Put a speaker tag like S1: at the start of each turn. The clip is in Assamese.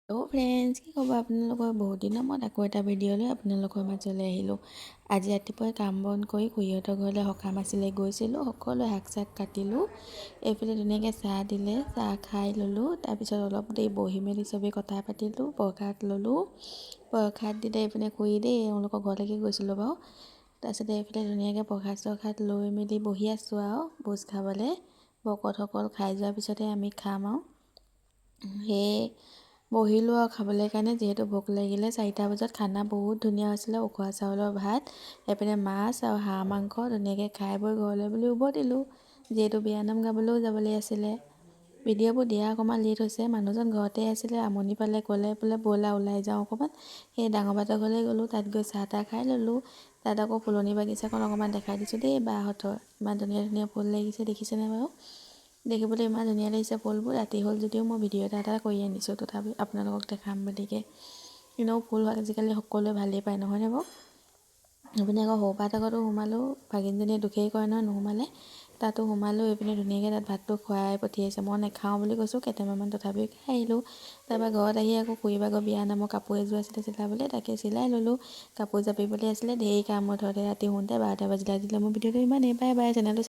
S1: হেল্ল' ফ্ৰেণ্ডছ, কি খবৰ আপোনালোকৰ? বহুত দিনৰ মূৰত আকৌ এটা ভিডিঅ' লৈ আপোনালোকৰ মাজলৈ আহিলোঁ। আজি ৰাতিপুৱাই কাম বন কৰি খুৰীহঁতৰ ঘৰলৈ সকাম আছিলে, গৈছিলোঁ। সকলোৱে শাক চাক কাটিলোঁ। এইফালে ধুনীয়াকৈ চাহ দিলে, চাহ খাই ল'লোঁ। তাৰপিছত অলপ দেৰি বহি মেলি চবেই কথা পাতিলোঁ, প্ৰসাদ ল'লোঁ। প্ৰসাদ দিলে এইপিনে খুৰী দেই, এওঁলোকৰ ঘৰলৈকে গৈছিলোঁ বাৰু। তাৰপিছতে এইফালে ধুনীয়াকৈ প্ৰসাদ চসাদ লৈ মেলি বহি আছোঁ আৰু ভোজ খাবলৈ। ভকতসকল খাই যোৱাৰ পিছতহে আমি খাম আৰু। সেয়ে বহিলোঁ আৰু খাবলৈ কাৰণে, যিহেতু ভোক লাগিলে। 4টা বজাত খানা বহুত ধুনীয়া হৈছিলে। উখোৱা চাউলৰ ভাত, এইপিনে মাছ আৰু হাঁহ মাংস। ধুনীয়াকৈ খাই বৈ ঘৰলৈ বুলি উভতিলোঁ, যিহেতু বিয়ানাম গাবলৈও যাবলৈ আছিলে। ভিডিঅ'বোৰ দিয়া অকণমান লেট হৈছে। মানুহজন ঘৰতে আছিলে, আমনি পালে, ক'লে বোলে ব'লা ওলাই যাওঁ অকণমান। সেই ডাঙৰ বাহঁতৰ ঘৰলৈ গ'লোঁ। তাত গৈ চাহ তাহ খাই ল'লোঁ। তাত আকৌ ফুলনি বাগিচাখন অকণমান দেখাই দিছোঁ দেই। বাহঁতৰ ইমান ধুনীয়া ধুনীয়া ফুল লাগিছে, দেখিছেনে বাৰু? দেখিবলৈ ইমান ধুনীয়া লাগিছে ফুলবোৰ। ৰাতি হ'ল যদিও মই ভিডিঅ' এটা এটা কৰি আনিছোঁ তথাপি আপোনালোকক দেখাম বুলিকে। এনেও ফুল আজিকালি সকলোৱে ভালেই পায়, নহয়নে বাৰু? এইপিনে আকৌ সৰু ঘৰতো সোমালোঁ। ভাগিনজনীয়ে দুখেই কৰে নহয় নোসোমালে। তাতো সোমালোঁ। এইপিনে ধুনীয়াকৈ তাত ভাতটো খুৱাই পঠিয়াইছে। মই নাখাওঁ বুলি কৈছোঁ, কেইটামান তথাপিও খাই আহিলোঁ। তাৰপৰা ঘৰত আহি আকৌ খুৰী ভাগৰ বিয়া নামৰ কাপোৰ এযোৰ আছিলে চিলাবলৈ, তাকে চিলাই ল'লোঁ। কাপোৰ জাপিবলৈ আছিলে, ঢেৰ কাম। মুঠতে ৰাতি শুওঁতে 12টা বাজিলে। আজিলৈ মোৰ ভিডিঅ'টো ইমানেই। Bye bye. চেনেলটো